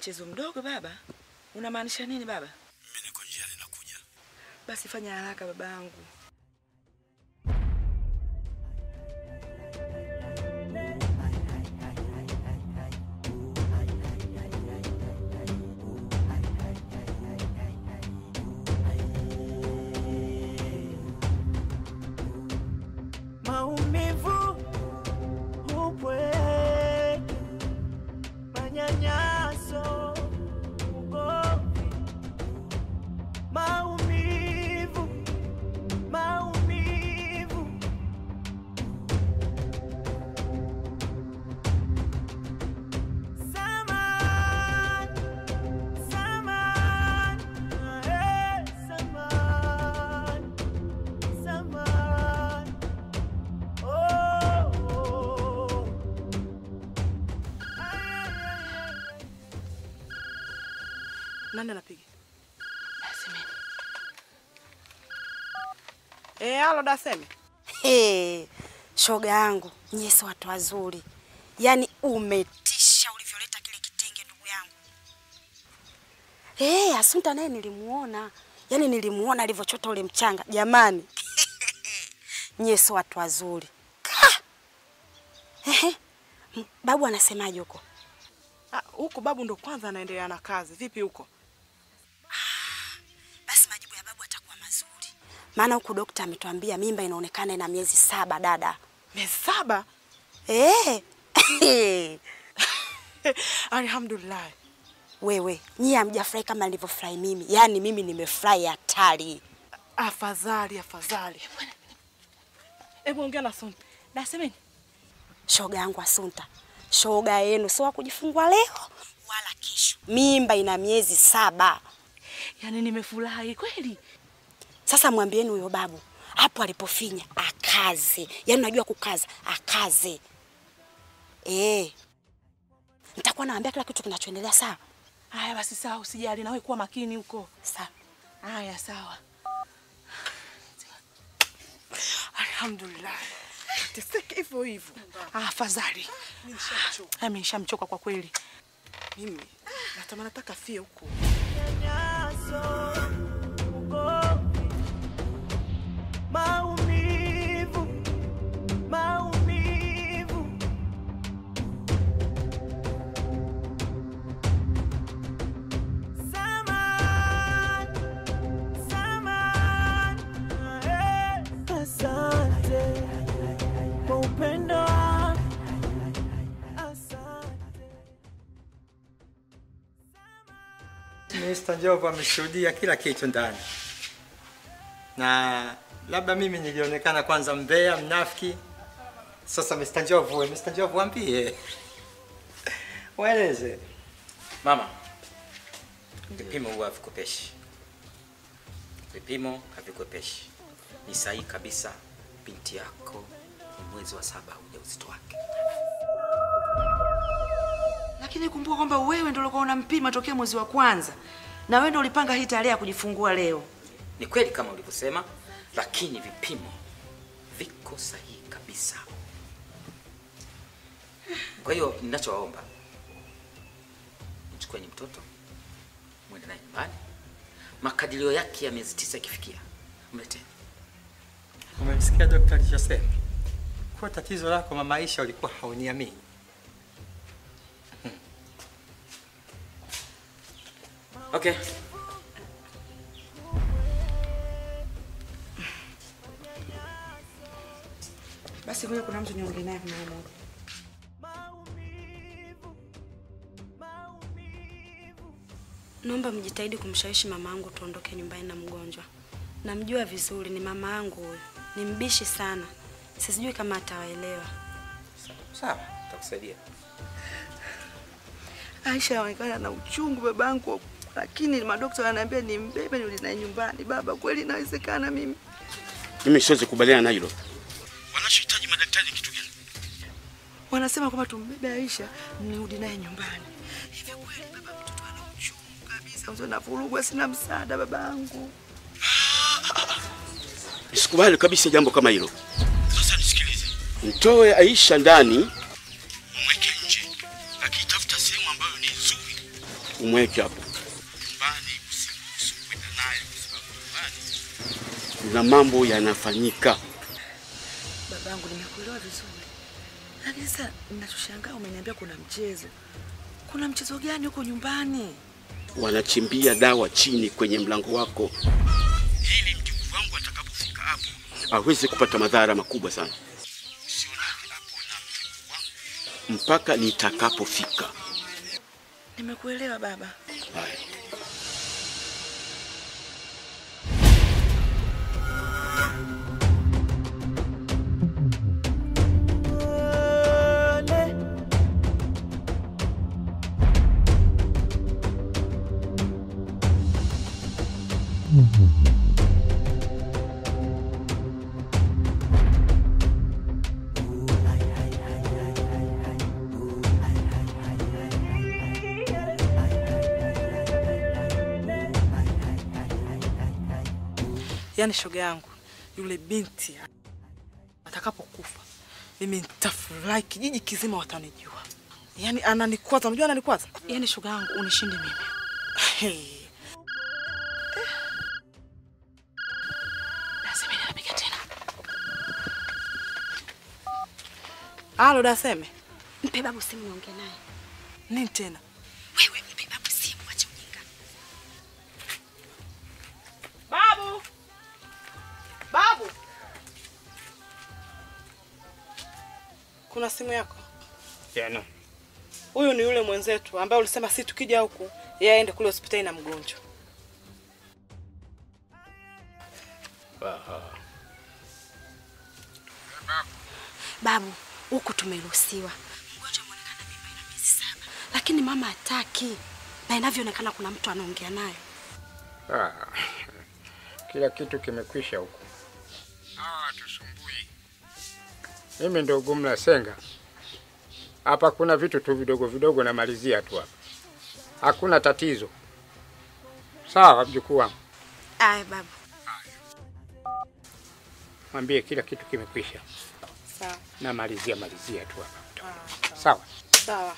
Mchezo mdogo baba? Unamaanisha nini baba? Mimi niko njiani nakuja. Basi fanya haraka babangu. Maumivu, upweke, manyanyaso, ugomvi. Maumivu, maumivu. Samahani, samahani, samahani, samahani. Oh, oh. Nani anapiga? Dasemeni. Halo Dasemi. Hey, shoga yangu, nyie si watu wazuri. Yaani umetisha ulivyoleta kile kitenge ndugu yangu. Hey, Asunta naye nilimuona. Yaani nilimuona alivyochota ule mchanga. Jamani. Nyie si watu wazuri. Ehe. Babu anasemaje huko? Ah, huko babu ndo kwanza anaendelea na kazi. Vipi huko? Basi majibu ya babu atakuwa mazuri. Maana huku dokta ametuambia mimba inaonekana ina miezi 7 dada. Miezi 7? Eh. Alhamdulillah. Wewe, nyie hamjafurahi kama nilivyofurahi mimi. Yaani mimi nimefurahi hatari. Afadhali, afadhali. Hebu ongea na Asunta. Dasemeni. Shoga yangu Asunta. Shoga yenu sio kujifungua leo wala kesho. Mimba ina miezi 7. Yaani nimefurahi kweli. Sasa mwambieni huyo babu hapo alipofinya akaze. Yaani unajua kukaza, akaze. Nitakuwa naambia kila kitu kinachoendelea sawa? Haya basi sawa, usijali na wewe kuwa makini huko. Sawa. Haya sawa. Alhamdulillah. Teseke hivyo hivyo. Afadhali. Nishachoka. Mimi nishamchoka kwa kweli. Mimi natamani nataka fie huko. Manyanyaso, ugomvi. Maumivu, maumivu. Samahani, samahani, asante kwa upendo wako. Asante. Mr. Njovu ameshuhudia kila kitu ndani. Na labda mimi nilionekana kwanza mbea, mnafiki. Sasa Mr. Njovu, Mr. Njovu ambie. Waeleze. Mama, vipimo huwa havikopeshi. Vipimo havikopeshi. Ni sahihi kabisa, binti yako ni mwezi wa 7 ujauzito wake. Lakini kumbuka kwamba wewe ndio ulikuwa unampima tokea mwezi wa kwanza. Na wewe ndio ulipanga hii tarehe ya kujifungua leo. Ni kweli kama ulivyosema, lakini vipimo viko sahihi kabisa. Kwa hiyo ninachowaomba, mchukueni mtoto mwende naye nyumbani. Makadirio yake ya miezi 9 ikifikia, mleteni. Umemsikia daktari alichosema? Kwa tatizo lako mama Aisha ulikuwa hauniamini. Okay. Basi ngoja kuna mtu niongee naye mara moja. Naomba mjitahidi kumshawishi mamangu tuondoke nyumbani na mgonjwa. Namjua vizuri, ni mama yangu huyu. Ni mbishi sana. Sijui kama atawaelewa. Sawa, nitakusaidia. Aisha anaonekana na uchungu babangu, lakini madaktari wananiambia nimbebe nirudi naye nyumbani. Baba, kweli inawezekana mimi? Mimi siwezi kubaliana na hilo. Wanachohitaji madaktari kitu gani? Wanasema kwamba tumbebe Aisha nirudi naye nyumbani. Hivi kweli baba, mtoto ana uchungu kabisa. Mzee anavurugwa, sina msaada babangu. Sikubali kabisa jambo kama hilo. Sasa nisikilize. Mtoe Aisha ndani, mweke nje. Akitafuta sehemu ambayo ni nzuri. Umweke hapo. Nyumbani usiruhusu kwenda naye kwa sababu nyumbani kuna mambo yanafanyika. Babangu, nimekuelewa vizuri. Lakini sasa ninachoshangaa umeniambia kuna mchezo. Kuna mchezo gani huko nyumbani? Wanachimbia dawa chini kwenye mlango wako ili mjukuu wangu atakapofika hapo aweze kupata madhara makubwa sana. Usionane hapo na mjukuu wangu mpaka nitakapofika. Nimekuelewa baba. Haya. Yaani shoga yangu, yule binti atakapokufa mimi nitafurahi, kijiji kizima watanijua. Yaani ananikwaza, unajua ananikwaza? Yaani shoga yangu unishinde mimi. Hey. Daseme anapiga tena. Halo Daseme. Mpe babu simu niongee naye. Nini tena? Wewe mpe babu simu, acha ujinga. Babu! Babu! Kuna simu yako? Yana. Huyu ni yule mwenzetu ambaye ulisema si tukija huku yeye aende kule hospitali na mgonjwa. Babu, huku tumeruhusiwa. Mgonjwa ameonekana mimba ina miezi 7, lakini mama hataki. Na inavyoonekana kuna mtu anaongea naye. Kila kitu kimekwisha huku. Tusumbui. Mimi ndo Gumla Senga. Hapa kuna vitu tu vidogo vidogo na malizia tu hapa. Hakuna tatizo. Sawa mjukuu wangu. Aya babu. Mwambie kila kitu kimekwisha. Sawa. Na malizia tu hapa. Sawa. Sawa.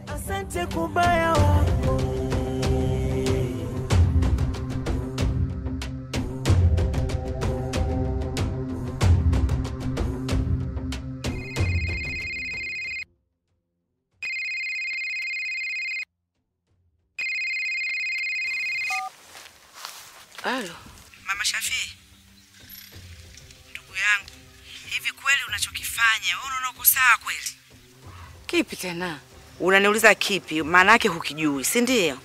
Asante kubaya wako. Halo. Mama Shafi. Ndugu yangu, hivi kweli unachokifanya wewe unaona uko sawa kweli? Kipi tena? Unaniuliza kipi? Maana yake hukijui, si ndio?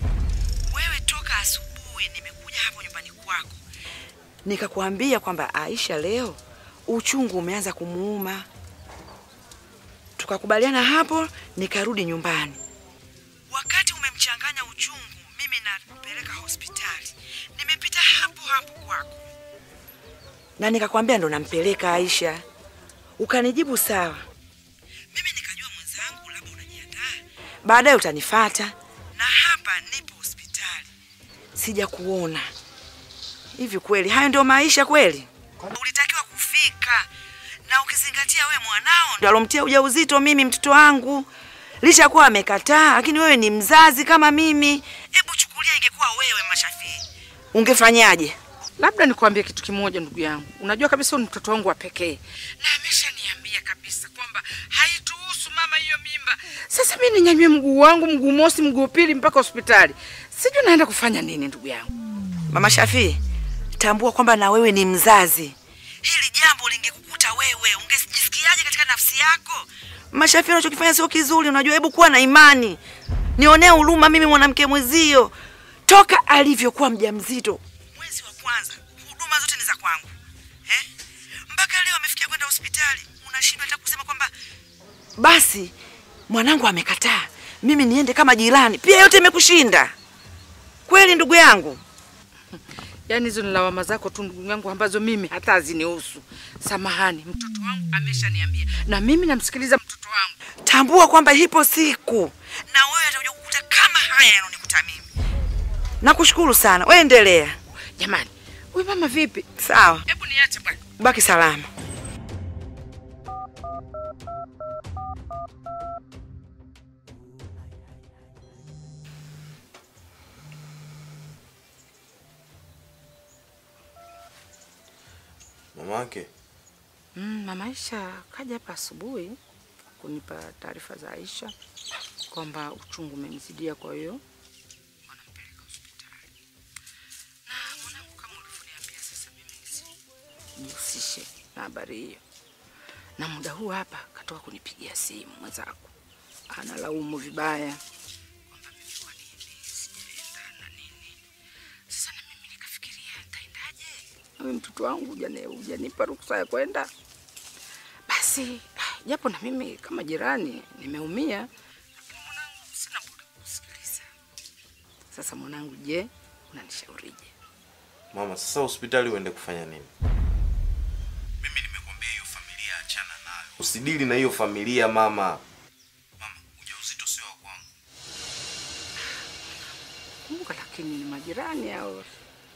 Wewe toka asubuhi nimekuja hapo nyumbani kwako. Nikakwambia kwamba Aisha leo uchungu umeanza kumuuma. Tukakubaliana hapo, nikarudi nyumbani. Wakati umemchanganya uchungu, mimi napeleka hospitali. Nimepita hapo hapo kwako. Na nikakwambia ndo nampeleka Aisha. Ukanijibu sawa. Mimi nikajua mwenzangu labda unajiandaa. Baadaye utanifuata. Na hapa nipo hospitali. Sijakuona. Hivi kweli hayo ndio maisha kweli? Ulitakiwa kufika. Na ukizingatia we mwanao ndo alomtia ujauzito mimi mtoto wangu. Licha kuwa amekataa, lakini wewe ni mzazi kama mimi. Hebu chukulia ingekuwa wewe Mashafii, ungefanyaje? Labda nikwambie kitu kimoja ndugu yangu. Unajua kabisa ni mtoto wangu wa pekee. Na ameshaniambia kabisa kwamba haituhusu mama hiyo mimba. Sasa mimi ninyanyue mguu wangu, mguu mosi, mguu pili mpaka hospitali. Sijui naenda kufanya nini ndugu yangu. Mama Shafii, tambua kwamba na wewe ni mzazi. Hili jambo lingekukuta wewe, ungejisikiaje katika nafsi yako? Mama Shafii, unachokifanya sio kizuri, unajua. Hebu kuwa na imani. Nionee huruma mimi mwanamke mwezio. Toka alivyokuwa mjamzito mwezi wa kwanza, huduma zote ni za kwangu. Mpaka leo amefikia kwenda hospitali, unashindwa hata kusema kwamba basi mwanangu amekataa, mimi niende kama jirani. Pia yote imekushinda. Kweli ndugu yangu? Yaani hizo ni lawama zako tu ndugu yangu ambazo mimi hata hazinihusu. Samahani, mtoto wangu ameshaniambia na mimi namsikiliza mtoto wangu. Tambua kwamba ipo siku na wewe utakuja kukuta kama haya yanonikuta mimi. Nakushukuru sana. Wewe endelea. Jamani, huyu mama vipi? Sawa. Hebu niache bwana. Baki salama. Mamake? Mama Aisha kaja hapa asubuhi kunipa taarifa za Aisha kwamba uchungu umemzidia, kwa hiyo wanampeleka hospitali. Na mwanangu, kama ulivyoniambia, sasa mimi nisijihusishe na habari hiyo. Na muda huu hapa katoka kunipigia simu mwenzako, analaumu vibaya kwamba mimi kwa nini sijaenda na nini. Sasa na mimi nikafikiria nitaendaje? Wewe mtoto wangu hujanipa ruhusa ya kwenda. Basi japo na mimi kama jirani nimeumia, lakini mwanangu sina budi kusikiliza. Sasa mwanangu, je, unanishaurije? Mama, sasa hospitali uende kufanya nini? Mimi nimekwambia hiyo familia achana nayo. Usidili na hiyo familia mama. Mama, ujauzito sio wa kwangu. Kumbuka lakini ni majirani hao.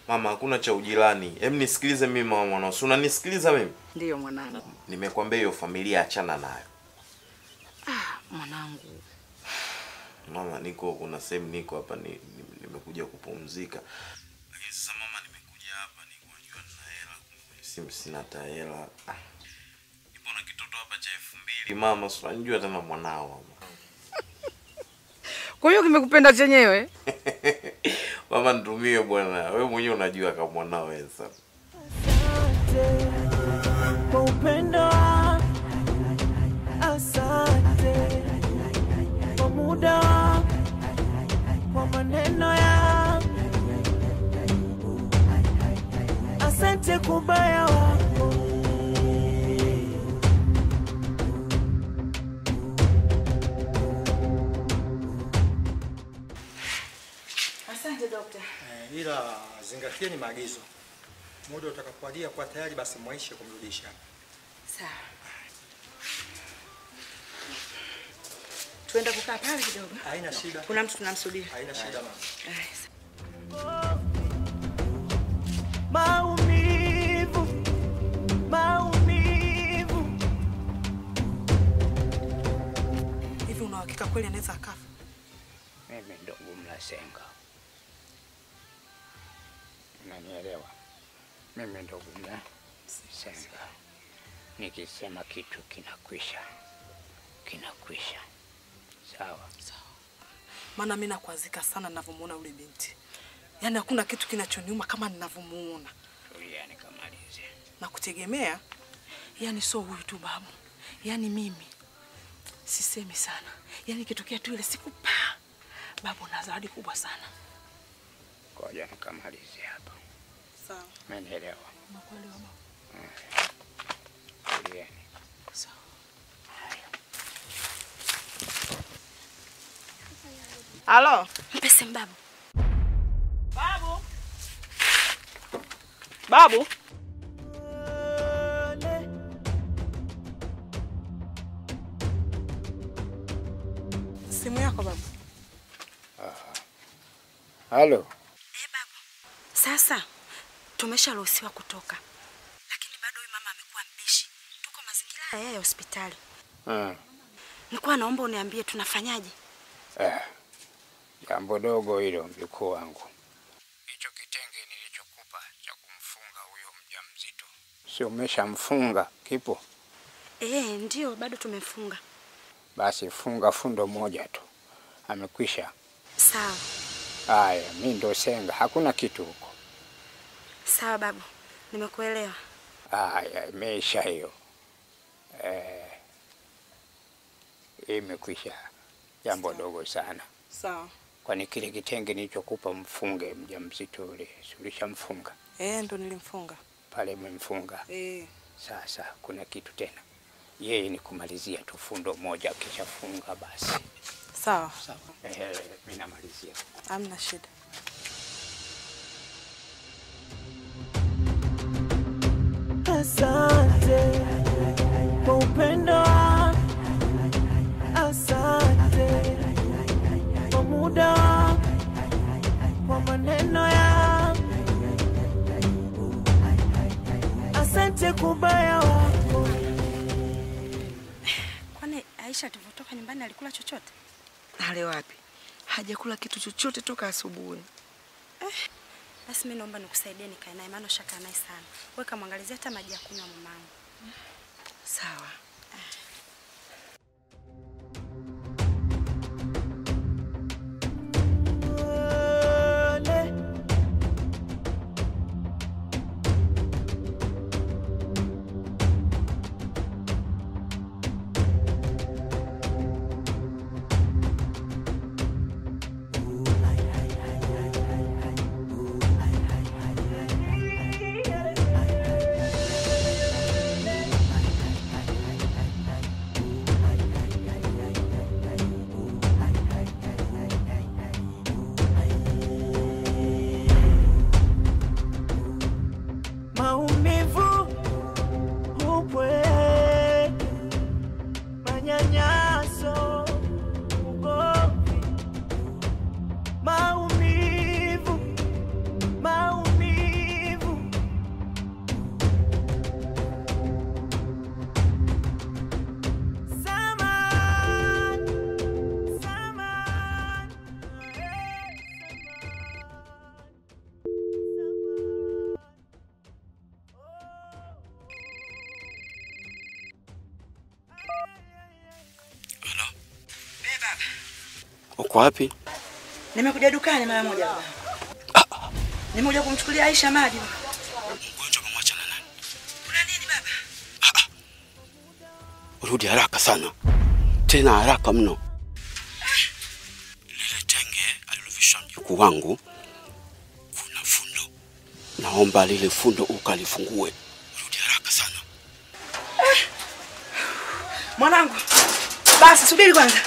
Mama, hakuna cha ujirani. Hem, nisikilize mimi mama mwanao. Si unanisikiliza mimi? Ndiyo mwanangu. Nimekwambia hiyo familia achana nayo. Ah, mwanangu. Mama, niko kuna sehemu niko hapa nimekuja kupumzika. Lakini sasa mama, nimekuja hapa niko najua nina hela, kumbe sina hata hela. Ah. Nipo na kitoto hapa cha 2000 mama, si unajua tena mwanao mama. Kwa hiyo kimekupenda chenyewe? Mama, nitumie bwana. Wewe mwenyewe unajua kama mwanao wewe sasa. Asante kwa upendo, asante kwa muda, kwa maneno ya asante kubaya wako. Asante dokta. Ila zingatieni maagizo. Muda utakapowadia kwa tayari basi mwaishe kumrudisha. Sawa. Tuenda kukaa pale kidogo. Haina shida. Kuna mtu tunamsubiri. Haina shida mama. Maumivu, maumivu. Hivi una hakika kweli anaweza akafa? Mimi ndo Gumlasenga. Unanielewa? Mimi ndo Gumlasenga. Nikisema kitu kinakwisha. Kinakwisha. Sawa. Sawa. Maana mimi nakwazika sana ninavyomuona yule binti. Yaani hakuna kitu kinachoniuma kama ninavyomuona. Tulia nikamalize. Na kutegemea, yaani sio huyu tu babu. Yaani mimi sisemi sana. Yaani kitokea tu ile siku pa babu na zawadi kubwa sana. Ngoja nikamalize hapa. Sawa. Umenielewa? Nakuelewa babu. Tulieni. Sawa. Halo, mpe simu babu. Babu. Babu. Simu yako babu. Halo. Babu. Sasa tumesharuhusiwa kutoka. Lakini bado huyu mama amekuwa mbishi. Tuko mazingira ya hospitali. Nilikuwa naomba uniambie tunafanyaje? Jambo dogo hilo mjukuu wangu. Hicho kitenge nilichokupa cha kumfunga huyo mjamzito. Si umeshamfunga kipo? Ndio bado tumefunga. Basi funga fundo moja tu. Amekwisha. Sawa. Haya, mimi ndo Senga, hakuna kitu huko. Sawa babu, nimekuelewa. Haya, imeisha hiyo. Imekwisha. Jambo dogo sana. Sawa. Kwani kile kitenge nilichokupa mfunge mjamzito yule, si ulishamfunga? Ndo nilimfunga. Pale umemfunga. Sasa kuna kitu tena. Yeye ni kumalizia tu fundo moja kishafunga basi. Sawa. Sawa. Mimi namalizia. Hamna shida. Asante kwa upendo, asante kwa muda, kwa maneno ya asante kubaya wako. Kwani Aisha tulipotoka nyumbani alikula chochote? Ale wapi? Hajakula kitu chochote toka asubuhi. Basi mimi naomba nikusaidie nikae naye maana ushakaa naye sana. Wewe kamwangalizia hata maji ya kunywa mamangu. Sawa. Maumivu, upweke, manyanyaso, ugomvi. Maumivu, maumivu. Samahani, samahani, Uko wapi? Nimekuja dukani mara moja baba. Nimekuja kumchukulia Aisha maji. Mgonjwa umemwacha na nani? Kuna nini baba? Rudi haraka sana. Tena haraka mno. Lile tenge alilovishwa mjukuu wangu kuna fundo. Naomba lile fundo ukalifungue. Rudi haraka sana. Mwanangu. Basi subiri kwanza.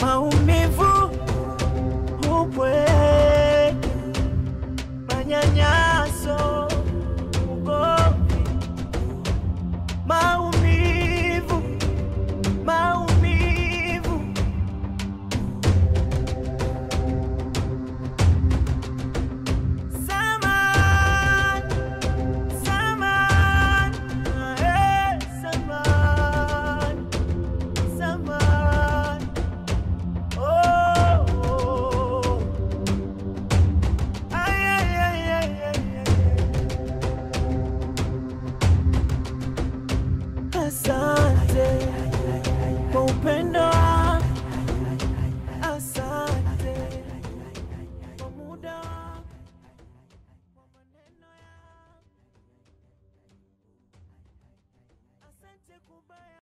Maumivu, upweke, manyanyaso, ugomvi. Maumivu, maumivu. Samahani, samahani, samahani, samahani. Oh, oh. Ay, ay, ay, ay, ay, ay. Asante kwa upendo wako. Asante kwa muda wako, kwa maneno yako. Asante kubaya.